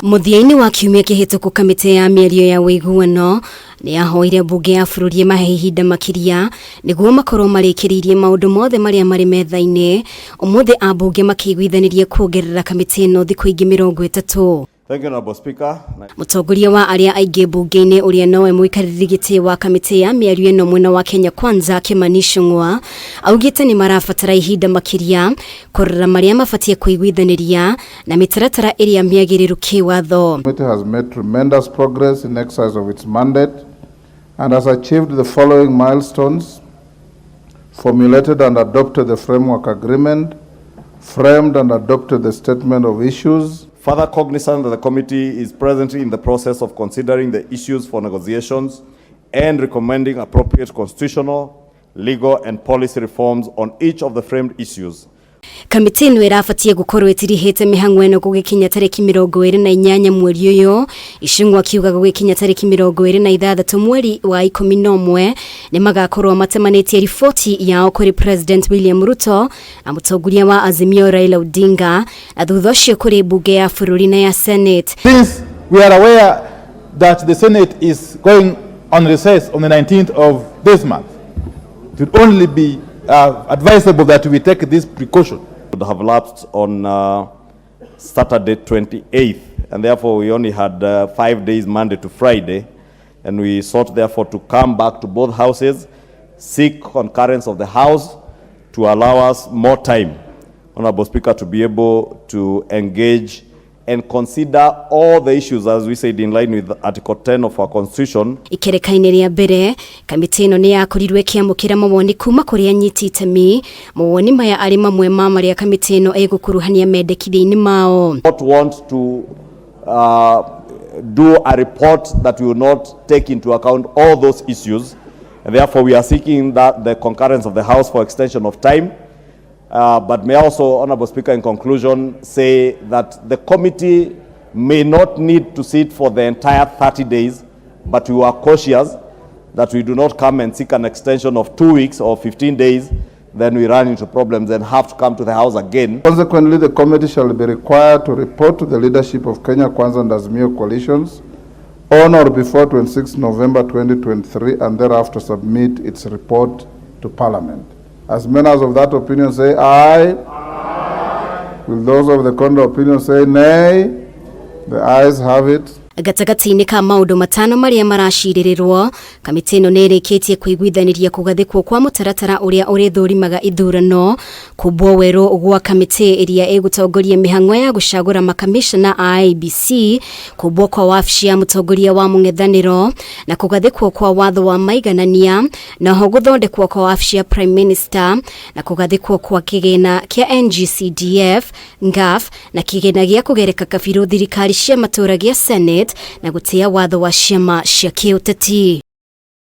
Mũthia-inĩ wa kiumia kĩhĩtũku, kamĩtĩ ya mĩario ya ũiguano nĩ yahoire mbunge ya bũrũri ĩmahe ihinda makĩria nĩguo makorwo marĩkĩrĩirie maũndũ mothe marĩa marĩ metha-inĩ. Ũmũthĩ ambunge makĩiguithanĩria kuongerera kamĩtĩ ĩno thikũ ingĩ 30. Thank you, Honorable Speaker. Mũtongoria wa arĩa aingĩ mbunge-inĩ, ũrĩa nowe mũikarĩri gĩtĩ wa kamĩtĩ ya mĩario ĩno mwena wa Kenya Kwanza, Kimani Ichung'wa, augĩte nĩ marabatara ihinda makĩria kũrora marĩa mabatiĩ kũiguithanĩria na mĩtaratara ĩrĩa mĩagĩrĩru kĩwatho. Committee has made tremendous progress in exercise of its mandate and has achieved the following milestones: formulated and adopted the framework agreement, framed and adopted the statement of issues. Further cognizant that the committee is presently in the process of considering the issues for negotiations and recommending appropriate constitutional, legal, and policy reforms on each of the framed issues. Kamĩtĩ ĩno ĩrabatiĩ gũkorwo ĩtirihĩte mĩhang'o ĩno gũgĩkinya tarĩki 28 mweri ũyũ. Ichung'wa akiuga gũgĩkinya tarĩki 26 mweri wa 11 nĩ magakorwo matemanĩtie riboti yao kũrĩ President William Ruto na mũtongoria wa Azimio Raila Odinga, na thutha ũcio kũrĩ mbunge ya bũrũri na ya Senate. Since we are aware that the Senate is going on recess on the 19th of this month, it would only be advisable that we take this precaution. Would have lapsed on Saturday 28th, and therefore we only had 5 days, Monday to Friday, and we sought therefore to come back to both houses, seek concurrence of the House to allow us more time, Honorable Speaker, to be able to engage and consider all the issues, as we said, in line with Article 10 of our Constitution. Ikereka-inĩ rĩa mbere, kamĩtĩ ĩno nĩ yakorirwo ĩkĩamũkĩra mawoni kuma kũrĩ anyiti itemi. Mawoni maya arĩ mamwe ma marĩa kamĩtĩ ĩno ĩgũkuruhania mendekithia-inĩ mao. Not want to do a report that will not take into account all those issues. And therefore, we are seeking that the concurrence of the House for extension of time. But may I also, Honorable Speaker, in conclusion, say that the committee may not need to sit for the entire 30 days, but we are cautious that we do not come and seek an extension of 2 weeks or 15 days, then we run into problems and have to come to the House again. Consequently, the committee shall be required to report to the leadership of Kenya Kwanza and Azimio coalitions on or before 26 November 2023 and thereafter submit its report to Parliament. As many as of that opinion say aye. Will those of the contrary opinion say nay? The ayes have it. Gatagatĩ-inĩ ka maũndũ matano marĩa maracirĩrĩrwo, kamĩtĩ ĩno nĩ ĩrĩkĩtie kũiguithanĩria kũgathĩkwo kwa mũtaratara ũrĩa ũrĩthũrimaga ithurano, kũmbwo werũ gwa kamĩtĩ ĩrĩa ĩgũtongoria mĩhang'o ya gũcagũra makamĩcana a IEBC, kũmbwo kwa wabici ya mũtongoria wa mũng'ethanĩro na kũgathĩkwo kwa watho wa maiganania, naho gũthondekwo kwa wabici ya Prime Minister na kũgathĩkwo kwa kĩgĩna kĩa NGCDF, NGAAF na kĩgĩna gĩa kũgereka kabirũ thirikari cia matũũra gĩa Senate na gũtĩa watho wa ciama cia kĩũteti.